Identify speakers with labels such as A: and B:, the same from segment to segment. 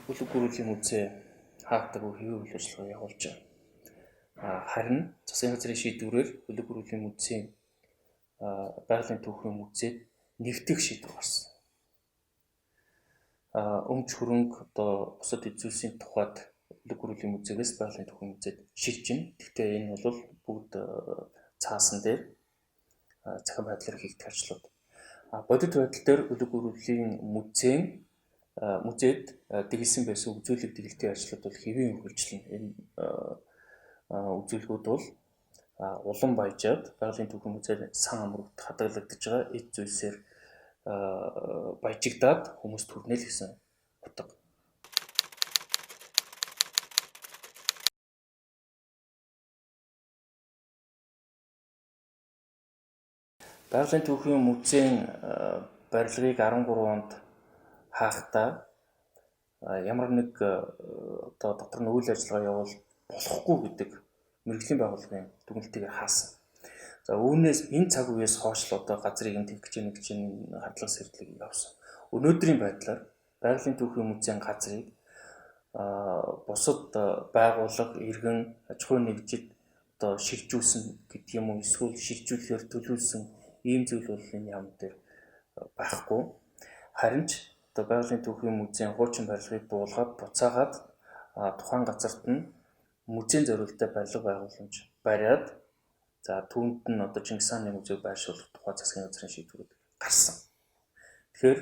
A: Бүлэг гөрүүлийн музей хаагдаагүй хэвийн үйл ажиллагаа явуулж байгаа. Харин засгийн газрын шийдвэрээр Бүлэг гөрүүлийн музейн байгалийн түүхийн музейд нэгтгэх шийдвэр гарсан. Өмч хөрөнгө одоо бусад эд зүйлсийн тухайд Бүлэг гөрүүлийн музейгээс байгалийн түүхийн музейд шилжинэ. Гэхдээ энэ бол бүгд цаасан дээр цахим байдлаар хийгдэх ажлууд. Бодит байдал дээр Бүлэг гөрүүлийн музейн музейд дэглэсэн байсан үзүүлэг дэглэлтийн ажлууд бол хэвийн үргэлжлэнэ. Энэ үзүүлгүүд бол улам баяжаад байгалийн түүхийн музейд сан амрагт хадгалагдаж байгаа эд зүйлсээр баяжигдаад хүмүүст хүрнэ л гэсэн утга. Байгалийн түүхийн музейн барилгыг 13 онд хаахтаа ямар нэг одоо дотор нь үйл ажиллагаа явуул болохгүй гэдэг мэргэжлийн байгууллагын дүгнэлтийг хаасан. За үүнээс энэ цаг үеэс хойш л одоо газрыг энэ тэгж нэг чинь хардлага сэрдлэг явсан. Өнөөдрийн байдлаар байгалийн түүхийн музейн газрыг бусад байгууллага, иргэн, аж ахуйн нэгжид одоо шилжүүлсэн гэдэг юм уу, эсвэл шилжүүлэхээр төлөвлөсөн ийм зүйл бол энэ яам дээр байхгүй. Харин ч одоо байгалийн түүхийн музейн хуучин барилгыг буулгаад буцаагаад тухайн газарт нь музейн зориулттай барилга байгууламж бариад, за түүнд нь одоо Чингис хааны музейг байршуулах тухай засгийн газрын шийдвэрүүд гарсан. Тэгэхээр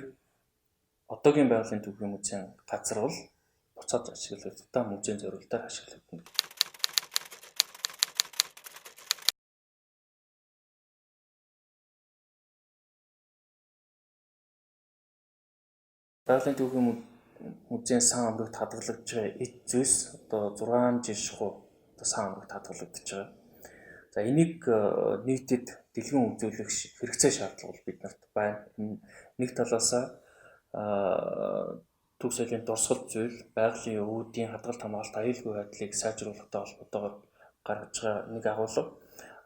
A: одоогийн байгалийн түүхийн музейн газар бол буцаад ашиглагдахдаа музейн зориултаар ашиглагдана. Байгалийн түүхийн музейн сан амрагт хадгалагдж байгаа эд зүйлс одоо 6 жил шахуу одоо сан амрагт хадгалагдж байгаа. За энийг нийтэд дэлгэн үзүүлэх хэрэгцээ шаардлага бол бид нарт байна. Нэг талаасаа төв соёлын дурсгал зүйл, байгалийн үүдийн хадгалт хамгаалалт, аюулгүй байдлыг сайжруулахтай холбоотойгоор гаргаж байгаа нэг агуулга.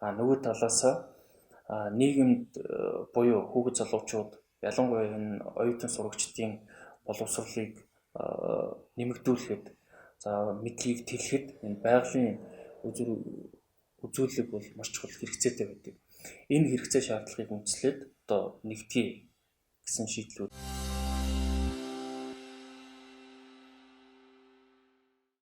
A: А нөгөө талаасаа нийгэмд буюу хүүхэд залуучууд, ялангуяа энэ оюутан сурагчдын боловсролыг нэмэгдүүлэхэд, за мэдлэгийг тэлэхэд энэ байгалийн үзүүлэг бол маш чухал хэрэгцээтэй байдаг. Энэ хэрэгцээ шаардлагыг үндэслээд одоо нэгтгэе гэсэн шийдлүүд.